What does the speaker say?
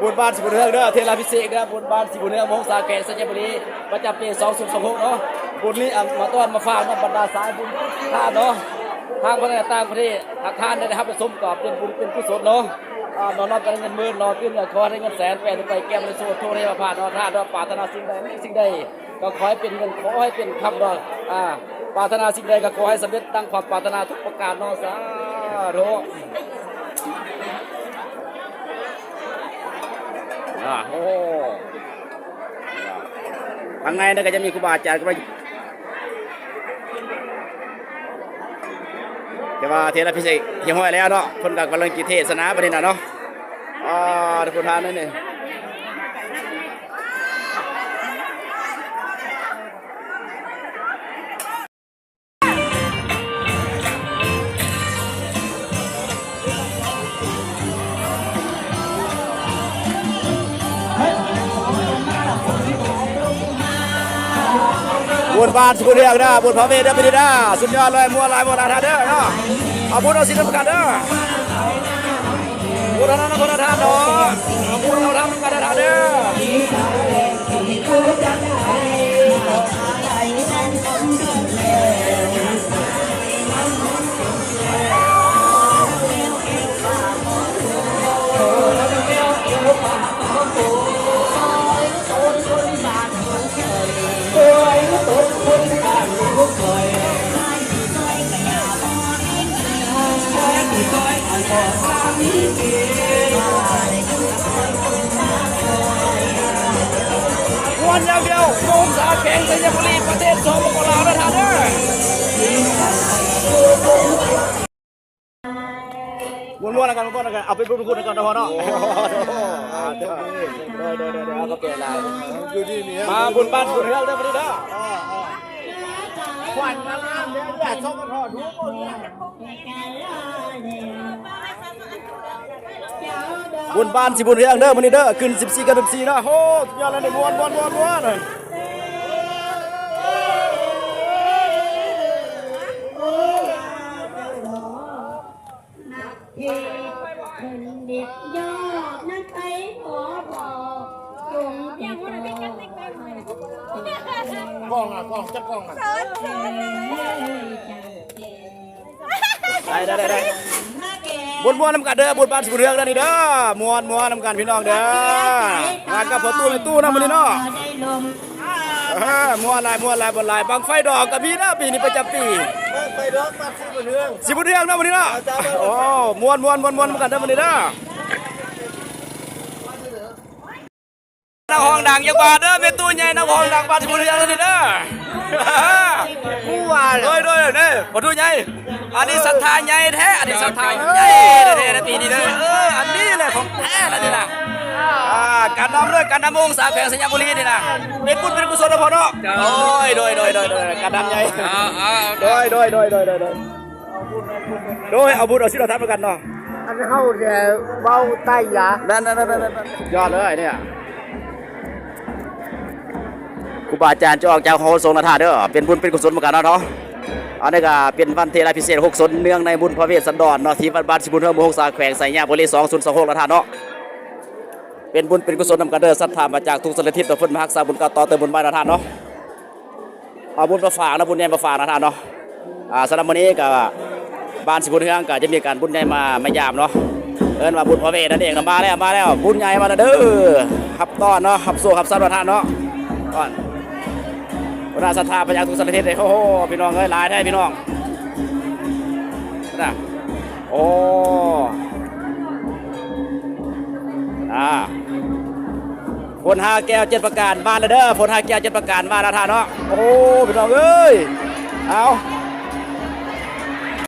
ບຸນບ້ານສີບຸນເຮືອງເດີ ເທລາພິເສກເດີ ບຸນບ້ານສີບຸນເຮືອງ ໂມງສາແຂວງໄຊຍະບູລີ ປະຈຳປີສອງພັນຊາວຫົກເນາະ. ບຸນນີ້ ອັນ ມາຕ້ອນມາຝາກນຳບັນດາສາຍບຸນທຸກທ່ານເນາະ ທາງປະເທດ ຕ່າງປະເທດ ຫາກທ່ານໄດ້ຮັບໄດ້ຊົມກໍເປັນບຸນເປັນກຸສົນເນາະ. ອາ ນອນຫຼັບກໍໄດ້ເງິນໝື່ນ ນອນຕື່ນກໍຂໍໃຫ້ໄດ້ເງິນແສນ ແປດໄປແກ້ມໄດ້ໂຊກໂຊກໄດ້ລາບ ພາດເນາະ ຖ້າເຮົາປາດຖະໜາສິ່ງໃດ ສິ່ງໃດ ກໍຂໍໃຫ້ເປັນເງິນ ຂໍໃຫ້ເປັນຄຳເນາະ. ອາ ປາດຖະໜາສິ່ງໃດກໍຂໍໃຫ້ສຳເລັດດັ່ງຄວາມປາດຖະໜາທຸກປະການເນາະ ສາທຸ. ອາ ໂອ້ ທາງໃນນັ້ນກໍຈະມີຄູບາອາຈານກໍໄປ ແຕ່ວ່າເທລະພິເສກຮຽບຮ້ອຍແລ້ວເນາະ ເພິ່ນກໍກຳລັງຊິເທສະໜາບັດນີ້ນະເນາະ. ອາ ທຸກທ່ານນີ້ ບຸນບ້ານສີບຸນເຮືອງເດີ ບຸນພະເວດເດີ ປີນີ້ເດີ ສຸດຍອດເລີຍ ມ່ວນຫຼາຍ ມ່ວນຫຼາຍທ່ານເດີເນາະ. ເອົາບຸນເອົາສິນນຳກັນເດີ ບຸນເອົາທຳນຳກັນເດີທ່ານເນາະ ເອົາບຸນເອົາທຳນຳກັນເດີທ່ານເດີ. ມ່ວນຢ່າງດຽວ ວົງສາແຂວງໄຊຍະບູລີ ປະເທດ ສປປ ລາວ ເດີທ່ານເດີ. ມ່ວນໆນຳກັນ ມ່ວນໆນຳກັນ ເອົາໄປບຸນຄຸນນຳກັນເນາະພໍ່ເນາະ. ໂອ້ ໂດຍໆໆ ເອົາຂອບໃຈຫຼາຍ ຢູ່ດີມີແຮງ ມາບຸນບ້ານບຸນເຮືອງເດີ ມື້ນີ້ເດີ. ຂວັນງາມໆເດີ ສປປ ລາວ ດູບໍ່ເດີ. ບຸນບ້ານສີບຸນເຮືອງເດີ ມື້ນີ້ເດີ ຂຶ້ນສິບສີ່ກັບສິບສີ່ເນາະ. ໂຫ ສຸດຍອດເລີຍ ມ່ວນໆໆໆ. ກ້ອງອະ ກ້ອງ ຈັບກ້ອງອະ. ໄດ້ໆໆໆ ມ່ວນໆນຳກັນເດີ ບຸນບ້ານສີບຸນເຮືອງເດີນີ້ເດີ ມ່ວນໆນຳກັນພີ່ນ້ອງເດີ. ງານກັບພໍ່ຕູ້ແມ່ຕູ້ນຳມື້ນີ້ເນາະ ເອີ ມ່ວນຫຼາຍ ມ່ວນຫຼາຍ ມ່ວນຫຼາຍ. ບັ້ງໄຟດອກກໍມີເດີ ປີນີ້ປະຈຳປີ ບັ້ງໄຟດອກບ້ານສີບຸນເຮືອງ ສີບຸນເຮືອງເນາະມື້ນີ້ເນາະ. ໂອ້ ມ່ວນໆໆໆນຳກັນເດີມື້ນີ້ເດີ. ນັກຮ້ອງດັງຢ່າວ່າເດີ ແມ່ຕູ້ໃຫຍ່ ນັກຮ້ອງດັງບ້ານສະພຸນເຮືອງນີ້ເດີ. ຜູ້ວ່າ ໂດຍໆ ເດີ ພໍ່ຕູ້ໃຫຍ່ ອັນນີ້ສັດທາໃຫຍ່ແທ້ ອັນນີ້ສັດທາໃຫຍ່ແທ້ໆ ໃນປີນີ້ເດີ. ເອີ ອັນນີ້ແຫຼະຂອງແທ້ລະນີ້ນະ. ອ່າ ການນຳເດີ ການນຳວົງສາແຂວງໄຊຍະບູລີນີ້ນະ ເປັນບຸນເປັນກຸສົນນະພໍ່ເນາະ. ໂດຍໆໆໆ ການນຳໃຫຍ່ ໂດຍໆໆໆໆ ໂດຍ ເອົາບຸນເອົາສິນເອົາທຳນຳກັນເນາະ. ອັນເຮົາແຕ່ເວົ້າໃຕ້ຢາ ນັ້ນໆໆໆ ສຸດຍອດເລີຍນີ້. ຄູບາອາຈານຈະອອກຈາກຫໍສົງນະທ່ານເດີ ເປັນບຸນເປັນກຸສົນນຳກັນເນາະ. ອັນນີ້ກໍເປັນວັນເທລາພິເສກຫົກສົນ ເນື່ອງໃນບຸນພະເວດສັນດອນເນາະ ທີ່ວັດບ້ານສີບຸນເຮືອງ ໝູ່ຫົກ ສາແຂວງໄຊຍະບູລີ ສອງພັນຊາວຫົກນະທ່ານເນາະ. ເປັນບຸນເປັນກຸສົນນຳກັນເດີ ສັດທາມາຈາກທຸກສາລະທິດ ເພິ່ນມາຮັກສາບຸນ ກະຕໍ່ເຕີມບຸນໄວ້ນະທ່ານເນາະ. ເອົາບຸນມາຝາກນະ ບຸນໃຫຍ່ມາຝາກນະທ່ານເນາະ. ອ່າ ສຳລັບມື້ນີ້ກໍບ້ານສີບຸນເຮືອງກໍຈະມີການບຸນໃຫຍ່ມາ ມາຢາມເນາະ ເອີ້ນວ່າບຸນພະເວດນັ້ນເອງນະ. ມາແລ້ວ ມາແລ້ວ ບຸນໃຫຍ່ມາແລ້ວເດີ ຮັບຕ້ອນເນາະ ຮັບໂຊກຮັບຊັບນະທ່ານເນາະ. ຕ້ອນ ບັນດາສັດທາມາຈາກທຸກສາລະທິດເດ້. ໂອ້ໂຫ ພີ່ນ້ອງເອີຍ ຫຼາຍແທ້ພີ່ນ້ອງນະ. ໂອ້ ອ່າ ຝົນຫ້າແກ້ວເຈັດປະການມາແລ້ວເດີ ຝົນຫ້າແກ້ວເຈັດປະການມາແລ້ວທ່ານເນາະ. ໂອ້ ພີ່ນ້ອງເອີຍ ເອົາ